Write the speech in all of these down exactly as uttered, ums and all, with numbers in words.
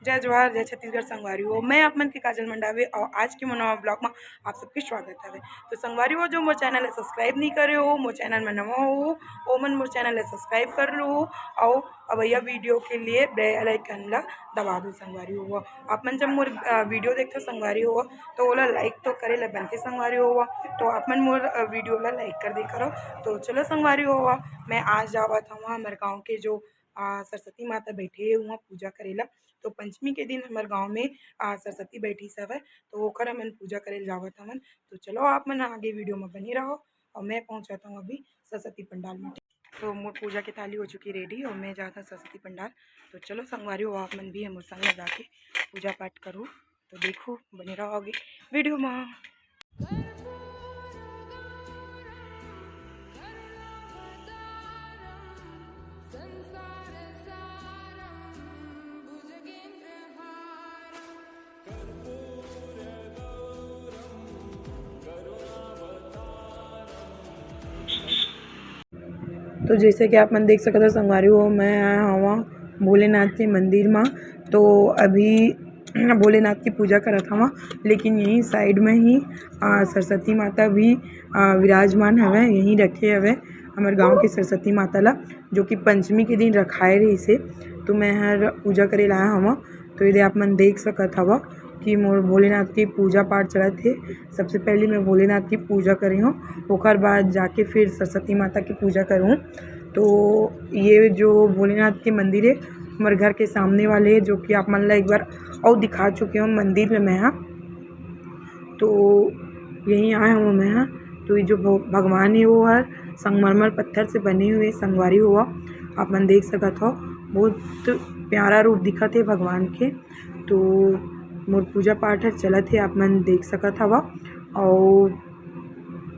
जय जोहार, जय छत्तीसगढ़ संगवारी हो। मैं आप मन के काजल मंडावी अउ आज के मोर नवा vlog में आप सबके स्वागत हवे। तो संगवारी हो, जो मोर channel ला subscribe नहीं करे हो, मोर channel में नवा हो, ओमन मोर channel ला subscribe कर लो अउ अवइया video के लिए bell icon ला दबा दो संगवारी हो। आप मन जब मोर, अ, video देखथो संगवारी हो, तो ओला like तो करे ला बनथे संगवारी हो। तो आप मन मोर, अ, video ला like कर दे करो। तो चलो संगवारी हो, मैं आज जावत हूँ हमर गाँव के जो, अ, सरस्वती माता बैठे हे उहाँ पूजा करे ला। तो पंचमी के दिन हमर गाँव में, अ, सरस्वती बैठी हवय, तो ओकर हमन पूजा करे ला जावत हवन। तो चलो आप मन आगे video में बने रहो अउ मैं पहुँचाता हूँ अभी सरस्वती पंडाल में। तो मोर पूजा के थाली हो चुकी ready अउ मैं जात हूँ सरस्वती पंडाल। तो चलो संगवारी हो, आप मन भी हमर संग में जाके पूजा पाठ करो। तो देखो, बने रहो आगे video में। तो जैसे कि आप मन देख सकत हो संगवारी हो, मैं आया हवा भोलेनाथ के मंदिर मा। तो अभी भोलेनाथ की पूजा करत हवा, लेकिन यही side में ही, आ, सरस्वती माता भी, आ, विराजमान हवे, यहीं रखे हवे हमर गांव के सरस्वती माता ला, जो कि पंचमी के दिन रखाए रहिसे। तो मैं हर पूजा करे ला आया हवा। तो ये दे आप मन देख सकत हवा कि मोर भोलेनाथ की पूजा पाठ चलत हे। सबसे पहले मैं भोलेनाथ की पूजा करे हूँ, ओकर बाद जाके फिर सरस्वती माता की पूजा करूँ। तो ये जो भोलेनाथ के मंदिर हे, हमर घर के सामने वाले हे, जो कि आप मन ला एक बार अउ दिखा चुके हूँ मंदिर में मैं हा। तो यहीं आए हूँ मैं हा। तो ये जो भ-, भगवान हे, वो हर संगमरमर पत्थर से बने हुए संगवारी हुआ, आप मन देख सकत हो, बहुत प्यारा रूप दिखत हे भगवान के। तो मोर पूजा पाठ हर चलत हे, आप मन देख सकत हवा। अउ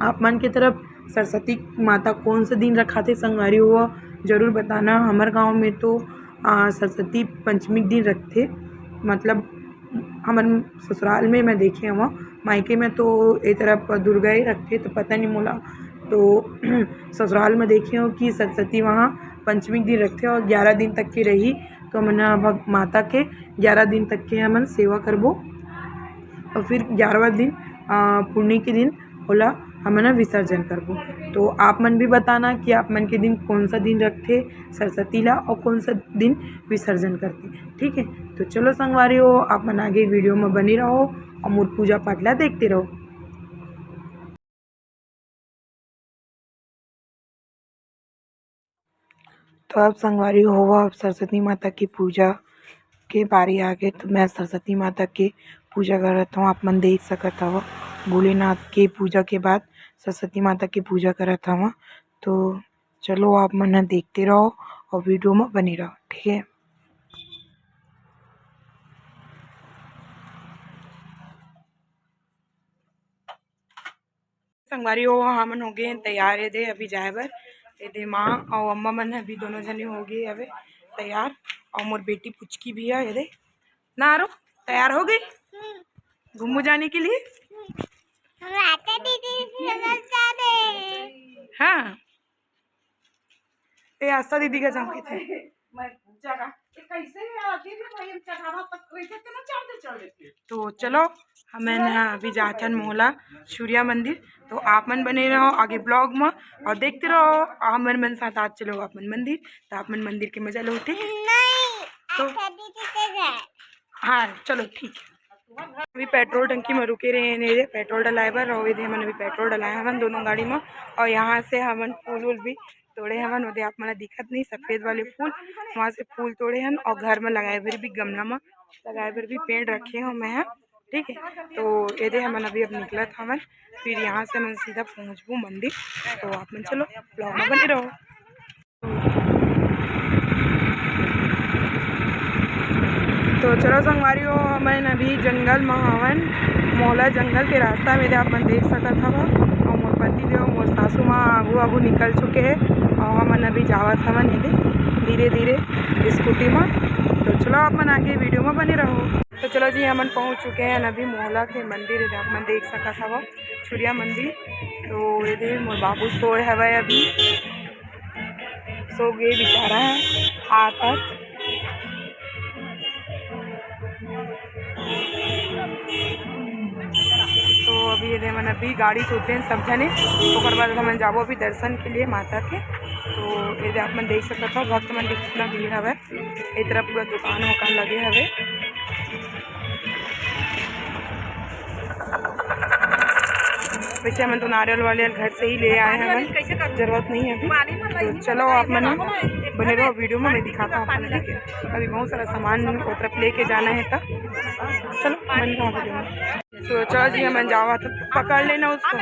आप मन के तरफ सरस्वती माता कौन सा दिन रखाथे संगवारी हो, जरूर बताना। हमर गांव में तो, आ, सरस्वती पंचमी के दिन रखथे, मतलब हमर ससुराल में मैं देखे हवा, मायके में तो ए तरफ दुर्गा ही रखथे, तो पता नहीं मोला। तो ससुराल में देखे हो कि सरस्वती वहाँ पंचमी के दिन रखथे अउ ग्यारह दिन तक के रही। तो हमन ह भग-, माता के ग्यारह दिन तक के हमन सेवा करबो अउ फिर ग्यारहवाँ दिन, अ, पुन्नी के दिन ओला हमन ह विसर्जन करबो। तो आप मन भी बताना कि आप मन के दिन कौन सा दिन रखथे सरस्वती ला अउ कौन सा दिन विसर्जन करथे, ठीक है। तो चलो संगवारी हो, आप मन आगे video में बने रहो अउ मोर पूजा पाठ ला देखते रहो। तो अब संगवारी हो, अब सरस्वती माता की पूजा के बारी आ गे, तो मैं सरस्वती माता के पूजा करत हूँ। आप मन देख सकत हव, भोलेनाथ के पूजा के बाद सरस्वती माता के पूजा करत हव। तो चलो, आप मन ह देखते रहो और video में बने रहो, ठीक है। संगवारी हो, हमन हो गए हैं तैयार, ये दे अभी जाए बर। ये दे माँ और अम्मा मन अभी दोनों जने हो गए हवे तैयार, और मोर बेटी पुचकी भी है। ये दे ना आरो, तैयार हो गई घूमू जाने के लिए। हम आते दीदी से बता दे। हाँ, ए आस्था दीदी का जाम के थे। मैं पूजा का, ये कैसे है? अभी भी भाई हम चढ़ावा तक वैसे तो ना चढ़ते चढ़ लेते। तो चलो, हमन ह अभी जाथन मोहला सूर्या मंदिर। तो आप मन बने रहो आगे vlog में और देखते रहो। हमर मन साथ आज चलो आप मन मंदिर, तो आप मन मंदिर के मजा लो, ठीक है? नहीं, तो आस्था दीदी के घर। हाँ, चलो ठीक है। अभी पेट्रोल टंकी में रुके रहे हैं, ये पेट्रोल डलाए बर, और ये हमन अभी पेट्रोल डलाए हमन दोनों गाड़ी में। और यहाँ से हमन फूल वूल भी तोड़े हवन, ओदे आप मन ला दिखत नहीं, सफेद वाले फूल, वहाँ से फूल तोड़े हन और घर में लगाए बर भी, गमला में लगाए बर भी पेड़ रखे हो मैं ह, ठीक है। तो ये दे हमन अभी अब निकलत हवन, फिर यहाँ से हमन सीधा पहुँचबो मंदिर। तो आप मन चलो vlog में बने रहो। तो चलो संगवारी हो, हमन अभी जंगल म हवन, मोहला जंगल के रास्ता में आप मन देख सकत हव। और मोर पति देव, मोर सासू माँ आगू आगू निकल चुके हैं और हमन अभी जावत हवन ये दे धीरे धीरे स्कूटी में। तो चलो आप मन आगे video में बने रहो। तो चलो जी, हमन पहुँच चुके हैं अभी मोहला के मंदिर, आप मन देख सकत हव छुरिया मंदिर। तो ये दे मोर बाबू सोए हवय अभी। सो गे बेचारा ह, आत आत। ये दे मन अभी गाड़ी से उतरे सब झने, ओकर बाद हमन जाबो अभी दर्शन के लिए माता के। तो ये दे आप मन देख सकत हो भक्त मन के कितना भीड़ हवय। ए तरफ पूरा दुकान वुकान लगे हवे। वैसे हमन तो नारियल वाले घर से ही ले आए हैं, हमन जरूरत नहीं है अभी। तो चलो आप मन बने रहो वीडियो में, मैं दिखाता हूँ आप मन, ठीक है। अभी बहुत सारा सामान वो तरफ लेके जाना है, तब चलो बने रहो वीडियो में। तो चलो जी, हमन जावा तो पकड़ लेना उसको,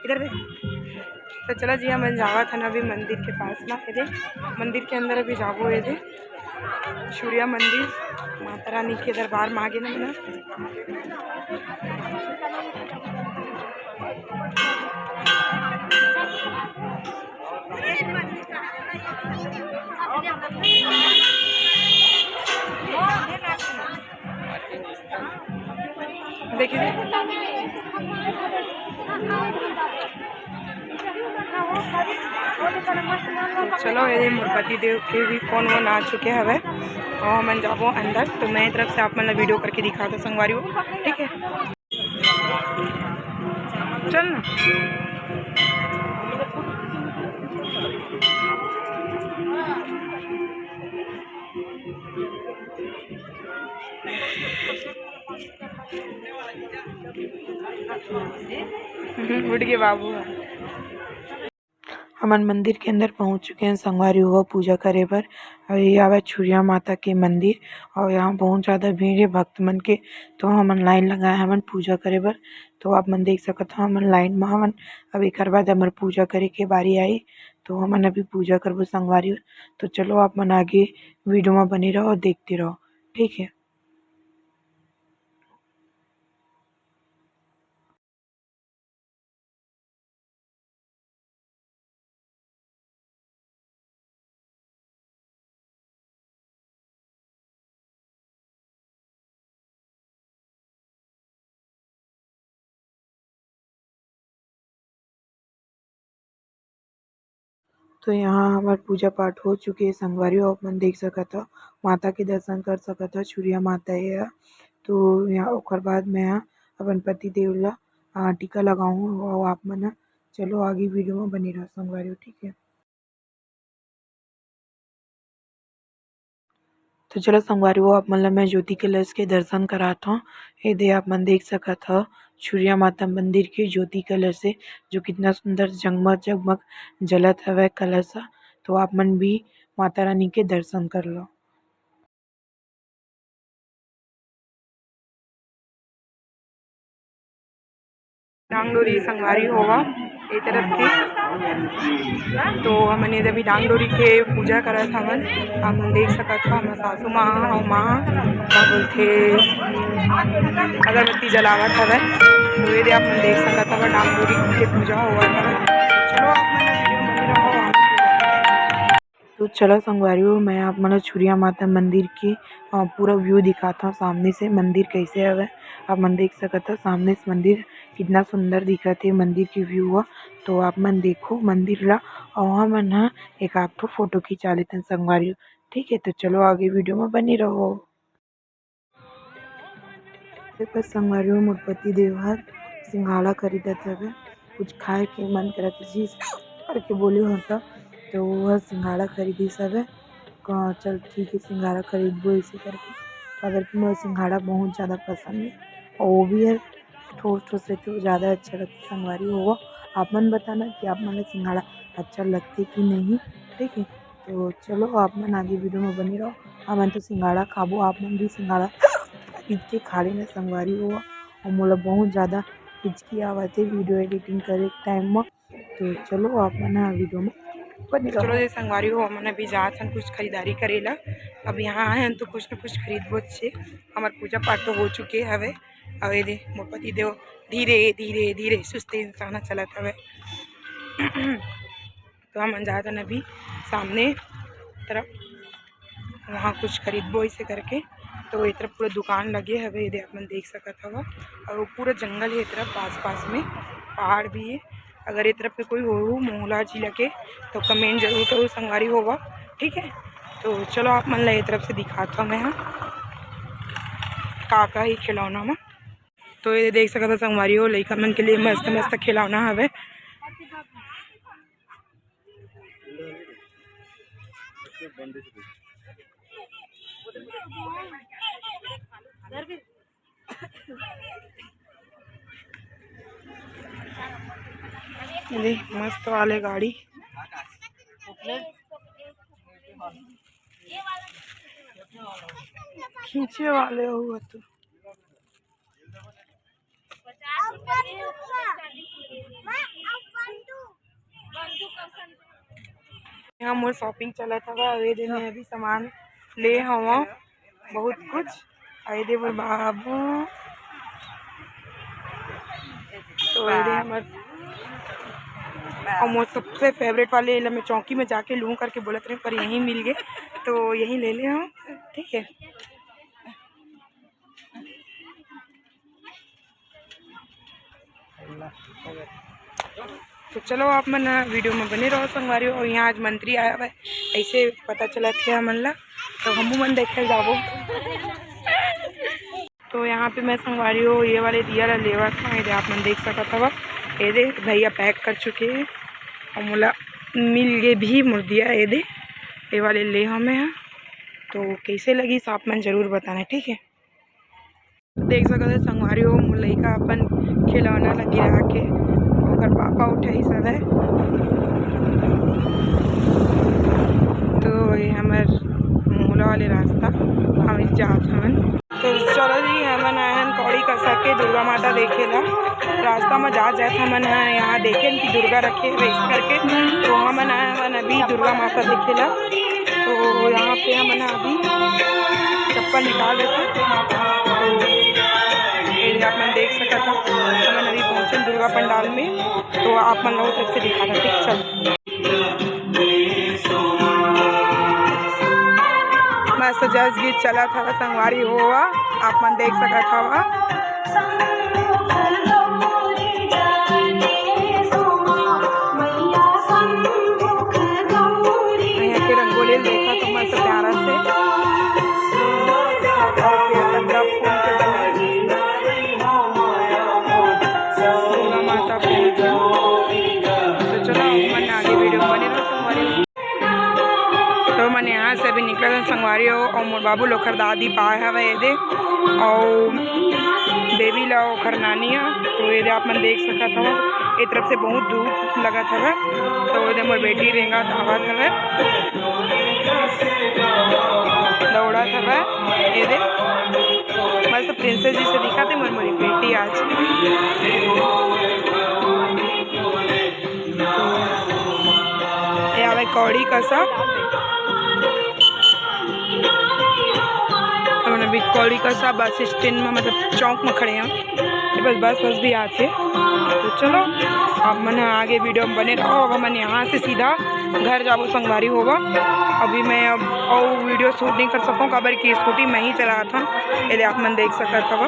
इधर दे। तो चलो जी, हमन जावत हन अभी मंदिर के पास ना, ये दे मंदिर के अंदर अभी जाबो। ये दे सूर्या मंदिर, माता रानी के दरबार में आगे ना हमन। देखिए, तो चलो, ये मोर पति देव के भी फोन वोन आ चुके हवे, और हमन जाबो अंदर। तो मैं तरफ से आप मन ला वीडियो करके दिखा दो संगवारी हो, ठीक है। चल ना। हम्म, उठ गए बाबू ह। हमन मंदिर के अंदर पहुंच चुके हैं संगवारी हो पूजा करे बर। और ये आवे छुरिया माता के मंदिर, और यहाँ बहुत ज़्यादा भीड़ है भक्त मन के। तो हमन लाइन लगाए हमन पूजा करे बर। तो आप मन देख सकत हो, हमन लाइन में हमन अब एकर बाद हमर पूजा करे के बारी आई, तो हमन अभी पूजा करबो संगवारी हो। तो चलो, आप मन आगे वीडियो में बने रहो और देखते रहो, ठीक है। तो यहाँ हमर पूजा पाठ हो चुके हे संगवारी हो, आप मन देख सकत हो, माता के दर्शन कर सकत हो, छुरिया माता हे। तो यहाँ ओकर बाद मैं ह अपन पति देव ला, अ, टीका लगाहूँ। और आप मन ह चलो आगे वीडियो में बने रहो संगवारी हो, ठीक है। तो चलो संगवारी हो, आप मन ला मैं ज्योति कलश के दर्शन करात हव। ये दे आप मन देख सकत हव छुरिया माता मंदिर के ज्योति कलश हे, जो कितना सुंदर जगमग जगमग जलत हवय कलश ह। तो आप मन भी माता रानी के दर्शन कर लो। डांग डोरी संगवारी हो ए तरफ के, तो हमन ये अभी डांग डोरी के पूजा करत हवन। आप मन देख सकत हो, हमर सासू माँ अउ माँ का बोलथे, अगरबत्ती जलावत हवय। तो ये दे आप मन देख सकत हव, डांग डोरी के पूजा होवत हवय। चलो आप मन वीडियो बने रहो। तो चलो संगवारी हो, मैं आप मन ल छुरिया माता मंदिर के, अ, पूरा view दिखात हव सामने से, मंदिर कैसे हवय। आप मन देख सकत हव सामने से मंदिर कितना सुंदर दिखत हे, मंदिर के view ह। तो आप मन देखो मंदिर ला, अउ हमन ह एक आध ठो फोटो खिंचा लेथन संगवारी हो। ठीक है, तो चलो आगे वीडियो में बने रहो। देखो संगवारी हो, मोर पति देव हर सिंघाड़ा खरीदत हवे, कुछ खाए के मन करत हे, जी करके बोले हों त, तो वो हर सिंघाड़ा खरीदिस हवे। कहा, "चल ठीक है, सिंघाड़ा खरीदबो," ऐसे करके, काबर कि मोला सिंघाड़ा बहुत ज़्यादा पसंद है, और वो भी है ठोस ठोस रहते, वो ज़्यादा अच्छा लगता है। संगवारी हो, आप मन बताना कि आप मन ला सिंघाड़ा अच्छा लगते कि नहीं, ठीक है। तो चलो, आप मन आगे वीडियो में बने रहो। हमन तो सिंघाड़ा खाबो, आप मन भी सिंघाड़ा खरीद के खा लेना संगवारी हो। और मोला बहुत ज़्यादा हिचकी आवत हे वीडियो एडिटिंग करे टाइम में, तो चलो आप मन ह वीडियो में बने रहो। चलो ये संगवारी हो, हमन अभी जात हन कुछ खरीदारी करे ला। अब यहाँ आए हन तो कुछ न कुछ खरीदबो छे। हमर पूजा पाठ तो हो चुके हवे। अब ये दे मोर पति देव धीरे धीरे धीरे सुस्ते इंसान चलत हवे। तो हमन जात हन अभी सामने तरफ, वहाँ कुछ खरीदबो ऐसे करके। तो ये तरफ पूरा दुकान लगे हवे, ये दे आप मन देख सकत हव। और वो पूरा जंगल है ये तरफ, आस पास में पहाड़ भी है। अगर ये तरफ के कोई हो मोहला जिला के, तो कमेंट जरूर करो संगवारी होवा, ठीक है। तो चलो आप मन ला ये तरफ से दिखात हव मैं, हाँ, का का ही खिलौना में। तो ये देख सकत हो संगवारी हो, लइका मन के लिए मस्त मस्त खिलौना हवे। ये मस्त वाले गाड़ी खींचे वाले हुआ तो। यहाँ मोर shopping चलत हवय, अउ ये दे मैं अभी सामान ले हवं बहुत कुछ। अउ ये दे मोर बाबू, तो ये दे हमर, अउ मोर सबसे favourite वाले, एला मैं चौकी में जाके लूँ करके बोलत रहे, पर यहीं मिल गए, तो यहीं ले ले हवं, ठीक है। तो चलो, आप मन ह video में बने रहो संगवारी हो। अउ यहाँ आज मंत्री आया हुआ है, ऐसे पता चलत हे हमन ला, तो हमू मन देखे जाबो। तो यहाँ पे मैं संगवारी हो, ये वाले दिया ला लेवत हूँ, ये दे आप मन देख सकत हवा, ये दे भैया pack कर चुके हैं, अउ मोला मिल गे भी मोर दिया, ये दे, ये वाले ले हमें हैं। तो कैसे लगी, आप मन जरूर बताना, ठीक है। देख सकत हो संगवारी हो, मोर लइका अपन खिलौना ला गिरा के ओकर पापा उठाइस हवय। तो ये हमर मोहला वाले रास्ता, हम जात हवन। तो चलो जी, हमन आए हन कौड़ी कसा के दुर्गा माता देखे ला। रास्ता में जात जात हमन ह यहाँ देखेन कि दुर्गा रखे हवे इस करके, तो हमन आए हवन अभी दुर्गा माता देखे ला। तो यहाँ पे हमन अभी चप्पल निकाल देथे। तो ये आप मन देख सकत हो, हमन अभी पहुँचन दुर्गा पंडाल में, तो आप मन ला वो तरफ से दिखा देथे। चल, मस्त जस गीत चलत हवा संगवारी हो, आप मन देख सकत हवा। यहाँ के रंगोली देखा तो मस्त प्यारा से। दुर्गा माता पूजा। तो चलो, मन आगे video में बने रहो संगवारी। तो मन यहाँ से अभी निकलत हन संगवारी हो, अउ मोर बाबू ल ओखर दादी पाए हवय ये दे, अउ बेबी ला ओखर नानी ह। तो ये दे आप मन देख सकत हव, ए तरफ से बहुत धूप लगत हवय। तो ये दे मोर बेटी रेंगत आवत हवय, दौड़त हवय। ये दे मस्त princess जैसे दिखत हे मोर, मोर बेटी आज। ये आवे कौड़ी कसा। हमन अभी कौड़ी कसा बस स्टैंड में, मतलब चौक में खड़े हैं। ये बस, बस, बस भी आथे। तो चलो, आप मन आगे video में बने रहो। अब हमन यहाँ से सीधा घर जाबो संगवारी होवा। अभी मैं अब अउ video shoot नहीं कर सकूँ, काबर कि scooty मैं ही चलात हूँ। ये दे आप मन देख सकत हव।